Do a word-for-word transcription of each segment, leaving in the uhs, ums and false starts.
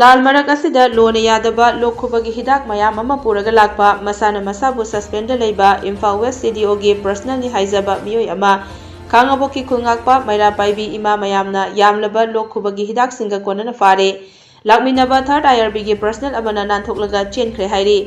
ꯂꯥꯜ ꯃꯔꯛ ꯑꯁꯤꯗ ꯂꯣꯅ ꯌꯥꯗꯕ ꯂꯣꯛ ꯈꯨꯕꯒꯤ ꯍꯤꯗꯥꯛ ꯃꯌꯥꯝ ꯑꯃ ꯄꯨꯔꯒ ꯂꯥꯛꯄ, ꯃꯁꯥꯅ ꯃꯁꯥꯕꯨ suspendꯗ ꯂꯩꯕ ꯏꯝꯐꯥꯜ ꯋꯦꯁ CDOꯒꯤ personalꯅꯤ ꯍꯥꯏꯖꯕ ꯃꯤꯑꯣꯏ ꯑꯃ ꯈꯥꯉꯕꯣꯛꯀꯤ ꯈꯨꯜ ꯉꯥꯛꯄ ꯃꯩꯔꯥ ꯄꯥꯏꯕꯤ ꯏꯃꯥ ꯃꯌꯥꯝꯅ ꯌꯥꯝꯂꯕ ꯂꯣꯛ ꯈꯨꯕꯒꯤ ꯍꯤꯗꯥꯛꯁꯤꯡꯒ ꯀꯣꯟꯅꯅ ꯐꯥꯔꯦ꯫ ꯂꯥꯛꯃꯤꯟꯅꯕ third IRBꯒꯤ personal ꯑꯃꯅ ꯅꯥꯟꯊꯣꯛꯂꯒ ꯆꯦꯟꯈ꯭ꯔꯦ ꯍꯥꯏꯔꯤ꯫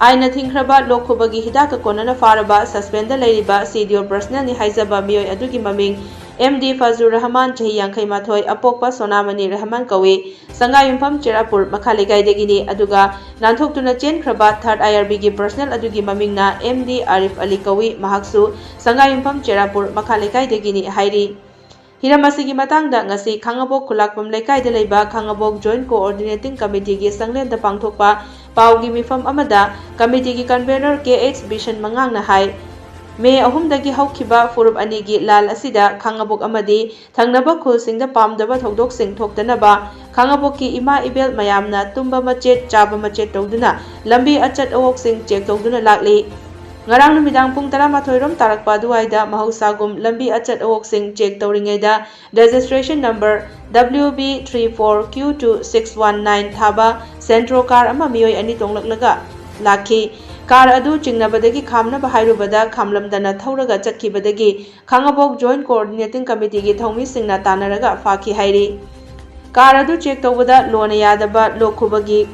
ꯑꯥꯏꯟꯅ ꯊꯤꯡꯈ꯭ꯔꯕ ꯂꯣꯛ ꯈꯨꯕꯒꯤ ꯍꯤꯗꯥꯛꯀ ꯀꯣꯟꯅꯅ ꯐꯥꯔꯕ suspendꯗ ꯂꯩꯔꯤꯕ CDO personalꯅꯤ ꯍꯥꯏꯖꯕ ꯃꯤꯑꯣꯏ ꯑꯗꯨꯒꯤ ꯃꯃꯤꯡ M D ꯐꯖꯨꯔ ꯔꯍꯃꯥꯟ, ꯆꯍꯤ ꯌꯥꯡꯈꯩ ꯃꯥꯊꯣꯏ, ꯑꯄꯣꯛꯄ ꯁꯣꯅꯥꯃꯅꯤ ꯔꯍꯃꯥꯟ ꯀꯧꯏ꯫ ꯁꯪꯒꯥꯌꯨꯝꯐꯝ ꯆꯦꯔꯥꯄꯨꯔ ꯃꯈꯥ ꯂꯩꯀꯥꯏꯗꯒꯤꯅꯤ꯫ ꯑꯗꯨꯒ ꯅꯥꯟꯊꯣꯛꯇꯨꯅ ꯆꯦꯟꯈ꯭ꯔꯕ third IRBꯒꯤ personal ꯑꯗꯨꯒꯤ ꯃꯃꯤꯡꯅ M D ꯑꯥꯔꯤꯐ ꯑꯂꯤ ꯀꯧꯏ꯫ ꯃꯍꯥꯛꯁꯨ ꯁꯪꯒꯥꯌꯨꯝꯐꯝ ꯆꯦꯔꯥꯄꯨꯔ ꯃꯈꯥ ꯂꯩꯀꯥꯏꯗꯒꯤꯅꯤ ꯍꯥꯏꯔꯤ꯫ ꯍꯤꯔꯝ ꯑꯁꯤꯒꯤ ꯃꯇꯥꯡꯗ ꯉꯁꯤ ꯈꯥꯉꯕꯣꯛ ꯈꯨꯂꯥꯛꯄꯝ ꯂꯩꯀꯥꯏꯗ ꯂꯩꯕ ꯈꯥꯉꯕꯣꯛ Joint Coordinating Committeeꯒꯤ ꯁꯪꯂꯦꯟꯗ ꯄꯥꯡꯊꯣꯛꯄ ꯄꯥꯎꯒꯤ ꯃꯤꯐꯝ ꯑꯃꯗ committeeꯒꯤ convener K H ꯕꯤꯁꯟ ꯃꯉꯥꯡꯅ ꯍꯥꯏ, ꯃꯦ ꯑꯍꯨꯝꯗꯒꯤ ꯍꯧꯈꯤꯕ ꯐꯨꯔꯨꯞ ꯑꯅꯤꯒꯤ ꯂꯥꯜ ꯑꯁꯤꯗ ꯈꯥꯉꯕꯣꯛ ꯑꯃꯗꯤ ꯊꯪꯅꯕ ꯈꯨꯜꯁꯤꯡꯗ ꯄꯥꯝꯗꯕ ꯊꯧꯗꯣꯛꯁꯤꯡ ꯊꯣꯛꯇꯅꯕ ꯈꯥꯉꯕꯣꯛꯀꯤ ꯏꯃꯥ ꯏꯕꯦꯜ ꯃꯌꯥꯝꯅ ꯇꯨꯝꯕ ꯃꯆꯦꯠ, ꯆꯥꯕ ꯃꯆꯦꯠ ꯇꯧꯗꯨꯅ ꯂꯝꯕꯤ ꯑꯆꯠ ꯑꯋꯣꯛꯁꯤꯡ check ꯇꯧꯗꯨꯅ ꯂꯥꯛꯂꯤ꯫ ꯉꯔꯥꯡ ꯅꯨꯃꯤꯗꯥꯡ ꯄꯨꯡ ꯇꯔꯥꯃꯥꯊꯣꯏ ꯔꯣꯝ ꯇꯥꯔꯛꯄ ꯑꯗꯨꯋꯥꯏꯗ ꯃꯍꯧꯁꯥꯒꯨꯝ ꯂꯝꯕꯤ ꯑꯆꯠ ꯑꯋꯣꯛꯁꯤꯡ check ꯇꯧꯔꯤꯉꯩꯗ registration number W B three four Q two six one nine ꯊꯥꯕ Santro car ꯑꯃ ꯃꯤꯑꯣꯏ ꯑꯅꯤ ꯇꯣꯡꯂꯛꯂꯒ ꯂꯥꯛꯈꯤ꯫ Car ꯑꯗꯨ ꯆꯤꯡꯅꯕꯗꯒꯤ ꯈꯥꯝꯅꯕ ꯍꯥꯏꯔꯨꯕꯗ ꯈꯥꯝꯂꯝꯗꯅ ꯊꯧꯔꯒ ꯆꯠꯈꯤꯕꯗꯒꯤ ꯈꯥꯉꯕꯣꯛ Joint Coordinating Committeeꯒꯤ ꯊꯧꯃꯤꯁꯤꯡꯅ ꯇꯥꯟꯅꯔꯒ ꯐꯥꯈꯤ ꯍꯥꯏꯔꯤ꯫ Car ꯑꯗꯨ check ꯇꯧꯕꯗ ꯂꯣꯅ ꯌꯥꯗꯕ ꯂꯣꯛ ꯈꯨꯕꯒꯤ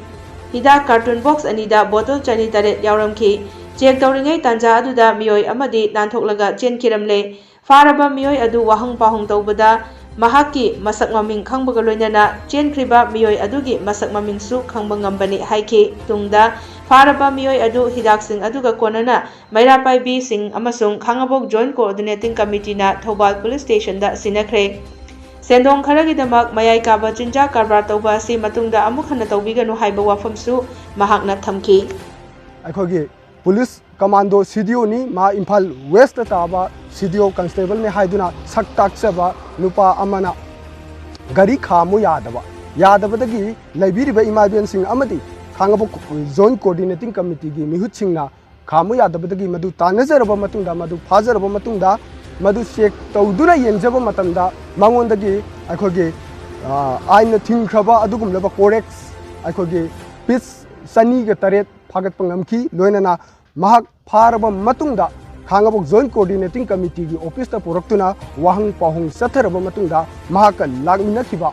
ꯍꯤꯗꯥꯛ carton box ꯑꯅꯤꯗ bottle ꯆꯅꯤ ꯇꯔꯦꯠ ꯌꯥꯎꯔꯝꯈꯤ꯫ Check ꯇꯧꯔꯤꯉꯩ ꯇꯥꯟꯖꯥ ꯑꯗꯨꯗ ꯃꯤꯑꯣꯏ ꯑꯃꯗꯤ ꯅꯥꯟꯊꯣꯛꯂꯒ ꯆꯦꯟꯈꯤꯔꯝꯂꯦ꯫ ꯐꯥꯔꯕ ꯃꯤꯑꯣꯏ ꯑꯗꯨ ꯋꯥꯍꯪ ꯄꯥꯎꯍꯪ ꯇꯧꯕꯗ ꯃꯍꯥꯛꯀꯤ ꯃꯁꯛ ꯃꯃꯤꯡ ꯈꯪꯕꯒ ꯂꯣꯏꯅꯅ ꯆꯦꯟꯈ꯭ꯔꯤꯕ ꯃꯤꯑꯣꯏ ꯑꯗꯨꯒꯤ ꯃꯁꯛ ꯃꯃꯤꯡꯁꯨ ꯈꯪꯕ ꯉꯝꯕꯅꯤ ꯍꯥꯏꯈꯤ꯫ ꯇꯨꯡꯗ ꯐꯥꯔꯕ ꯃꯤꯑꯣꯏ ꯑꯗꯨ ꯍꯤꯗꯥꯛꯁꯤꯡ ꯑꯗꯨꯒ ꯀꯣꯟꯅꯅ ꯃꯩꯔꯥ ꯄꯥꯏꯕꯤꯁꯤꯡ ꯑꯃꯁꯨꯡ ꯈꯥꯉꯕꯣꯛ Joint Coordinating Committeeꯅ ꯊꯧꯕꯥꯜ Police Stationꯗ ꯁꯤꯟꯅꯈ꯭ꯔꯦ꯫ ꯁꯦꯟꯗꯣꯡ ꯈꯔꯒꯤꯗꯃꯛ ꯃꯌꯥꯏ ꯀꯥꯕ ꯆꯤꯟꯖꯥꯛ ꯀꯔꯕꯥꯔ ꯇꯧꯕ ꯑꯁꯤ ꯃꯇꯨꯡꯗ ꯑꯃꯨꯛ ꯍꯟꯅ ꯇꯧꯕꯤꯒꯅꯨ ꯍꯥꯏꯕ ꯋꯥꯐꯝꯁꯨ ꯃꯍꯥꯛꯅ ꯊꯝꯈꯤ꯫ ꯑꯩꯈꯣꯏꯒꯤ police commando CDOꯅꯤ, ꯃꯥ ꯏꯝꯐꯥꯜ Westꯇ ꯇꯥꯕ CDO constableꯅꯤ ꯍꯥꯏꯗꯨꯅ ꯁꯛ ꯇꯥꯛꯆꯕ ꯅꯨꯄꯥ ꯑꯃꯅ ꯒꯥꯔꯤ ꯈꯥꯝꯃꯨ ꯌꯥꯗꯕ, ꯌꯥꯗꯕꯗꯒꯤ ꯂꯩꯕꯤꯔꯤꯕ ꯏꯃꯥ ꯏꯕꯦꯟꯁꯤꯡ ꯑꯃꯗꯤ ꯈꯥꯉꯕꯣꯛ Joint Coordinating Committeeꯒꯤ ꯃꯤꯍꯨꯠꯁꯤꯡꯅ ꯈꯥꯝꯃꯨ ꯌꯥꯗꯕꯗꯒꯤ ꯃꯗꯨ ꯇꯥꯟꯅꯖꯔꯕ ꯃꯇꯨꯡꯗ, ꯃꯗꯨ ꯐꯥꯖꯔꯕ ꯃꯇꯨꯡꯗ, ꯃꯗꯨ check ꯇꯧꯗꯨꯅ ꯌꯦꯡꯖꯕ ꯃꯇꯝꯗ ꯃꯉꯣꯟꯗꯒꯤ ꯑꯩꯈꯣꯏꯒꯤ, ꯑꯥꯏꯟꯅ ꯊꯤꯡꯈ꯭ꯔꯕ ꯑꯗꯨꯒꯨꯝꯂꯕ ꯀꯣꯔꯦꯛꯁ ꯑꯩꯈꯣꯏꯒꯤ ꯄꯤꯁ ꯆꯅꯤꯒ ꯇꯔꯦꯠ ꯐꯥꯒꯠꯄ ꯉꯝꯈꯤ꯫ ꯂꯣꯏꯅꯅ ꯃꯍꯥꯛ ꯐꯥꯔꯕ ꯃꯇꯨꯡꯗ ꯈꯥꯉꯕꯣꯛ ꯖꯣꯏꯟꯠ ꯀꯣꯑꯣꯔꯗꯤꯅꯦꯇꯤꯡ ꯀꯃꯤꯇꯤꯒꯤ ꯑꯣꯐꯤꯁꯇ ꯄꯨꯔꯛꯇꯨꯅ ꯋꯥꯍꯪ ꯄꯥꯎꯍꯪ ꯆꯠꯊꯔꯕ ꯃꯇꯨꯡꯗ ꯃꯍꯥꯛꯀ ꯂꯥꯛꯃꯤꯟꯅꯈꯤꯕ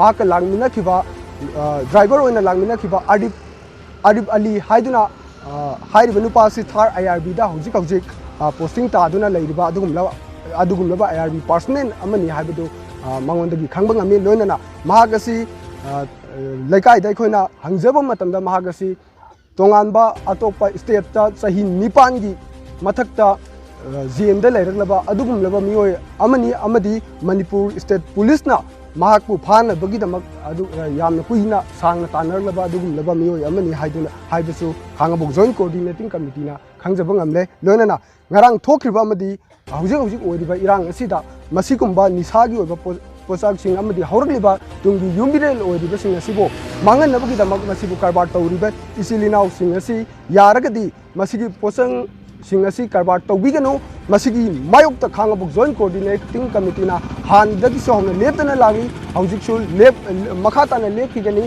ꯃꯍꯥꯛꯀ ꯂꯥꯛꯃꯤꯟꯅꯈꯤꯕ ꯗ꯭ꯔꯥꯏꯚꯔ ꯑꯣꯏꯅ ꯂꯥꯛꯃꯤꯟꯅꯈꯤꯕ ꯑꯥꯔꯤꯐ ꯑꯥꯔꯤꯐ ꯑꯂꯤ ꯍꯥꯏꯗꯨꯅ ꯍꯥꯏꯔꯤꯕ ꯅꯨꯄꯥ ꯑꯁꯤ ꯊꯥꯔ ꯑꯥꯏ ꯑꯥꯔ ꯕꯤꯗ ꯍꯧꯖꯤꯛ ꯍꯧꯖꯤꯛ ꯄꯣꯁꯇꯤꯡ ꯇꯥꯗꯨꯅ ꯂꯩꯔꯤꯕ ꯑꯗꯨꯒꯨꯝꯂꯕ ꯑꯗꯨꯒꯨꯝꯂꯕ ꯑꯥꯏ ꯑꯥꯔ ꯕꯤ ꯄꯥꯔꯁꯅꯦꯜ ꯑꯃꯅꯤ ꯍꯥꯏꯕꯗꯨ ꯃꯉꯣꯟꯗꯒꯤ ꯈꯪꯕ ꯉꯝꯃꯤ꯫ ꯂꯣꯏꯅꯅ ꯃꯍꯥꯛ ꯑꯁꯤ ꯂꯩꯀꯥꯏꯗ ꯑꯩꯈꯣꯏꯅ ꯍꯪꯖꯕ ꯃꯇꯝꯗ ꯃꯍꯥꯛ ꯑꯁꯤ ꯇꯣꯉꯥꯟꯕ ꯑꯇꯣꯞꯄ ꯁ꯭ꯇꯦꯠꯇ ꯆꯍꯤ ꯅꯤꯄꯥꯟꯒꯤ ꯃꯊꯛꯇ ꯖꯦꯜꯗ ꯂꯩꯔꯛꯂꯕ ꯑꯗꯨꯒꯨꯝꯂꯕ ꯃꯤꯑꯣꯏ ꯑꯃꯅꯤ ꯑꯃꯗꯤ ꯃꯅꯤꯄꯨꯔ ꯁ꯭ꯇꯦꯠ ꯄꯨꯂꯤꯁꯅ ꯃꯍꯥꯛꯄꯨ ꯐꯥꯅꯕꯒꯤꯗꯃꯛ ꯑꯗꯨ ꯌꯥꯝꯅ ꯀꯨꯏꯅ ꯁꯥꯡꯅ ꯇꯥꯟꯅꯔꯛꯂꯕ ꯑꯗꯨꯒꯨꯝꯂꯕ ꯃꯤꯑꯣꯏ ꯑꯃꯅꯤ ꯍꯥꯏꯗꯨꯅ ꯍꯥꯏꯕꯁꯨ ꯈꯥꯉꯕꯣꯛ ꯖꯣꯏꯟꯠ ꯀꯣꯑꯣꯔꯗꯤꯅꯦꯇꯤꯡ ꯀꯃꯤꯇꯤꯅ ꯈꯪꯖꯕ ꯉꯝꯂꯦ꯫ ꯂꯣꯏꯅꯅ ꯉꯔꯥꯡ ꯊꯣꯛꯈ꯭ꯔꯤꯕ ꯑꯃꯗꯤ ꯍꯧꯖꯤꯛ ꯍꯧꯖꯤꯛ ꯑꯣꯏꯔꯤꯕ ꯏꯔꯥꯡ ꯑꯁꯤꯗ ꯃꯁꯤꯒꯨꯝꯕ ꯅꯤꯁꯥꯒꯤ ꯑꯣꯏꯕ ꯄꯣ- ꯄꯣꯠꯁꯛꯁꯤꯡ ꯑꯃꯗꯤ ꯍꯧꯔꯛꯂꯤꯕ ꯇꯨꯡꯒꯤ ꯌꯨꯝꯕꯤꯔꯦꯜ ꯑꯣꯏꯔꯤꯕꯁꯤꯡ ꯑꯁꯤꯕꯨ ꯃꯥꯡꯍꯟꯅꯕꯒꯤꯗꯃꯛ ꯃꯁꯤꯕꯨ ꯀꯔꯕꯥꯔ ꯇꯧꯔꯤꯕ ꯏꯆꯤꯜ ꯏꯅꯥꯎꯁꯤꯡ ꯑꯁꯤ ꯌꯥꯔꯒꯗꯤ ꯃꯁꯤꯒꯤ ꯄꯣꯠꯁꯛꯁꯤꯡ ꯑꯁꯤ ꯀꯔꯕꯥꯔ ꯇꯧꯕꯤꯒꯅꯨ꯫ ꯃꯁꯤꯒꯤ ꯃꯥꯌꯣꯛꯇ ꯈꯥꯉꯕꯣꯛ ꯖꯣꯏꯟꯠ ꯀꯣꯑꯣꯔꯗꯤꯅꯦꯇꯤꯡ ꯀꯃꯤꯇꯤꯅ ꯍꯥꯟꯅꯗꯒꯤꯁꯨ ꯍꯧꯅ ꯂꯦꯞꯇꯅ ꯂꯥꯛꯂꯤ, ꯍꯧꯖꯤꯛꯁꯨ ꯂꯦꯞ ꯃꯈꯥ ꯇꯥꯅ ꯂꯦꯞꯈꯤꯒꯅꯤ꯫